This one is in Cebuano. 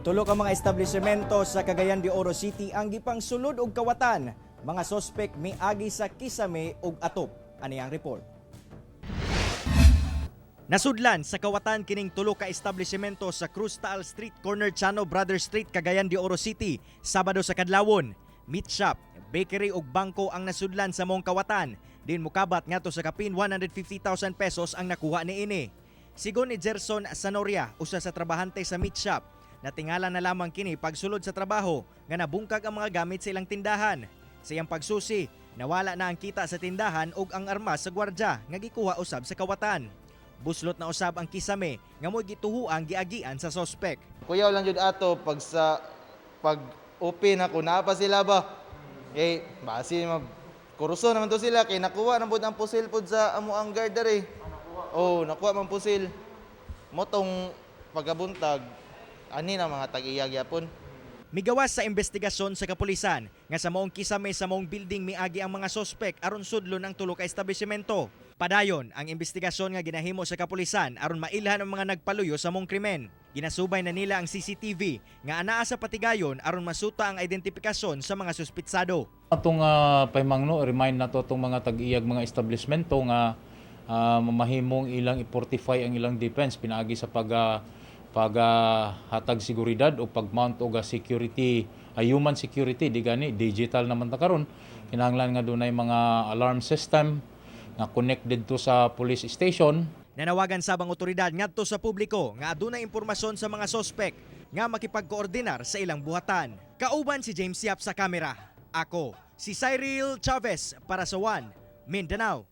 Tulo ka mga establishmento sa Cagayan de Oro City ang gipang sulod og kawatan. Mga sospek miagi sa kisame ug atop. Ani ang report. Nasudlan sa kawatan kining tulo ka establishmento sa Cruz Taal Street, corner Chano Brothers Street, Cagayan de Oro City, Sabado sa kadlawon. Meat shop, bakery ug bangko ang nasudlan sa maong kawatan. Din mukabat ngadto sa kapin 150,000 pesos ang nakuha niini. Sigon ni Gerson Sanoria, usa sa trabahante sa meat shop, natingala na lamang kini pagsulod sa trabaho nga nabungkag ang mga gamit sa ilang tindahan. Sa iyang pagsusi, nawala na ang kita sa tindahan ug ang armas sa gwardya nga gikuha usab sa kawatan. Buslot na usab ang kisame nga mo'y gituhuang giagian sa sospek. Kuyaw lang jud ato pag sa pag open ako naa pa sila ba. Kay basi ma kuruso naman to sila kay nakuha na pud ang pusil pud sa amo ang guard dere. Oh, nakuha man pusil. Mao tong pagabuntag ani na mga tag-iya gyapon. Migawas sa investigasyon sa kapulisan nga sa maong kisame sa maong building miagi ang mga sospek aron sudlon ang tulo ka establishmento. Padayon ang investigasyon nga ginahimo sa kapulisan aron mailhan ang mga nagpaluyo sa maong krimen. Ginasubay na nila ang CCTV nga anaa sa patigayon aron masuta ang identipikasyon sa mga suspitsado. Atong pahimangno, remind nato atong mga tag-iyag mga establishmento nga mamahimong ilang i-fortify ang ilang defense pinaagi sa pag hatag seguridad o pag-mount og security, human security. Di gani digital naman ta karon, kinahanglan nga dunay mga alarm system nga connected to sa police station. Nanawagan sab ang otoridad ngadto sa publiko nga adunay impormasyon sa mga sospek nga makipagkoordinar sa ilang buhatan. Kauban si James Yap sa kamera. Ako, si Cyril Chavez para sa One Mindanao.